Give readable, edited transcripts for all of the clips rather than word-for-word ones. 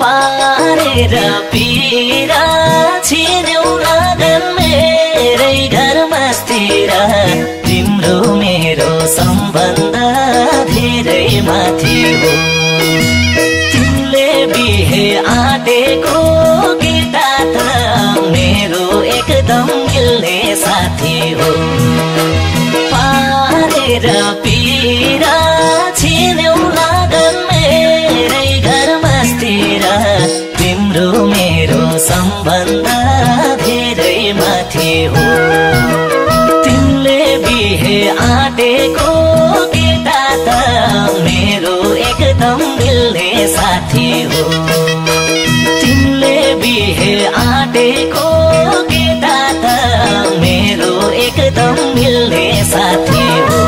पारेर पीरा छिन्यौ लगन मेरै घरमा स्थिर तिम्रो मेरो सम्बन्ध धेरै माथि हो तिमीले बिहे आँटेको केटा त मेरो एकदम मिल्ने साथी हो पारेर पीरा छिन्यौ लगन मेरै घरमा स्थिर तिम्रो मेरो सम्बन्ध धेरै माथि हो तिमीले बिहे आँटेको केटा त मेरो एकदम मिल्ने साथी हो तिमीले बिहे आँटेको केटा त मेरो एकदम मिल्ने साथी हो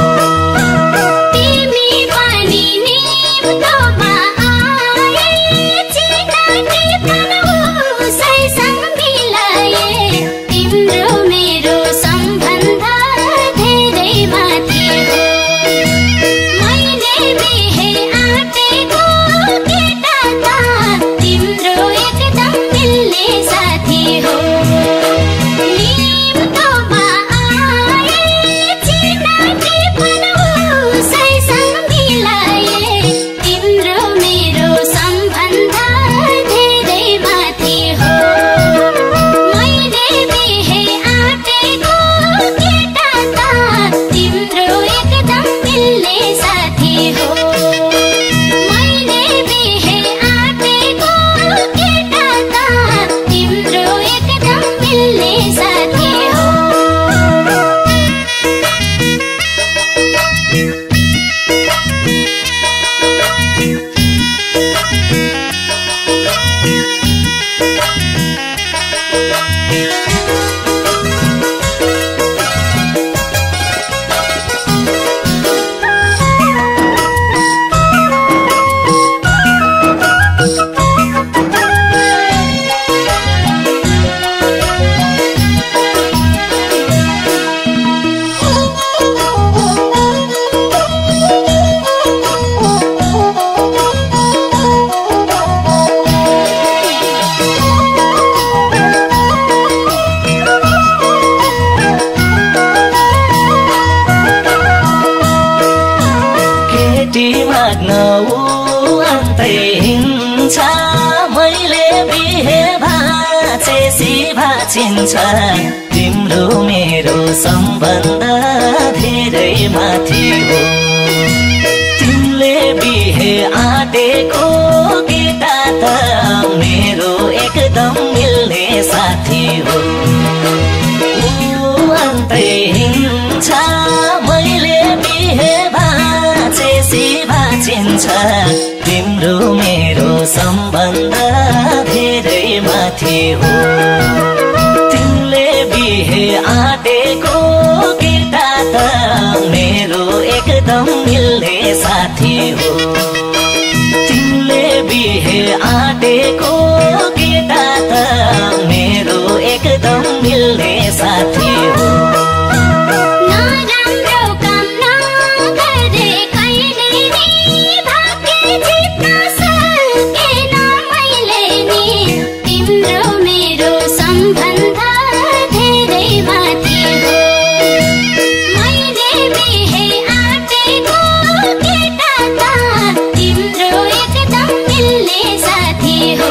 मैले बिहे भाचेसी भाचिन्छ तिम्रो मेरो सम्बन्ध धेरै माथि हो तिमीले बिहे आँटेको केटा त मेरो एकदम मिल्ने साथी हो अन्तै हिँड्छ मैले बिहे भाचेसी भाचिन्छ तिम्रो मेरो सम्बन्ध धेरै माथि हो तिमीले बिहे आँटेको केटा त मेरो एकदम मिल्ने साथी हो तिमीले बिहे आँटेको केटा त मेरो एकदम मिल्ने साथी हो साथी हो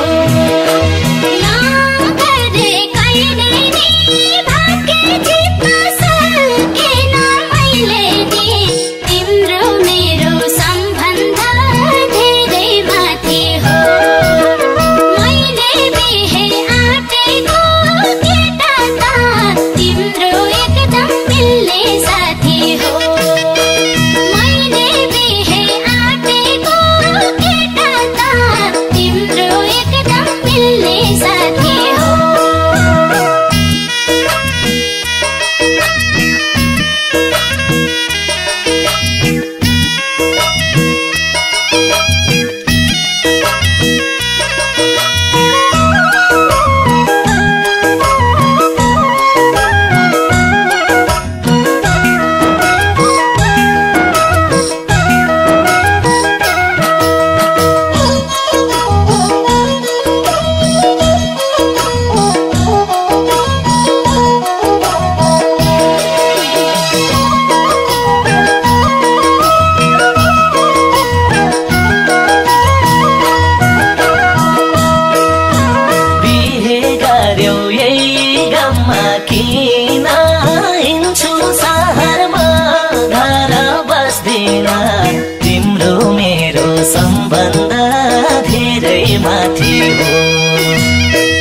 माथि हो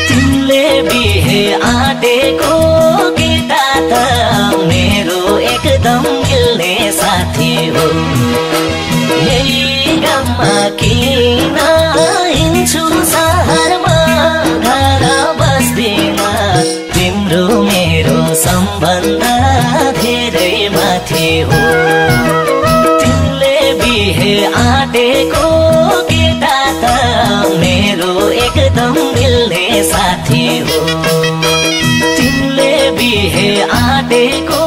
तिमीले बिहे आँटेको केटा त मेरो एकदम मिल्ने साथी हो यही गाउँमा किन हिँड्छु सहरमा घर बस्दिन तिम्रो मेरो सम्बन्ध धेरै माथि हो तिमीले बिहे आँटेको केटा त मेरो एकदम मिल्ने साथी हो तिमीले बिहे आँटेको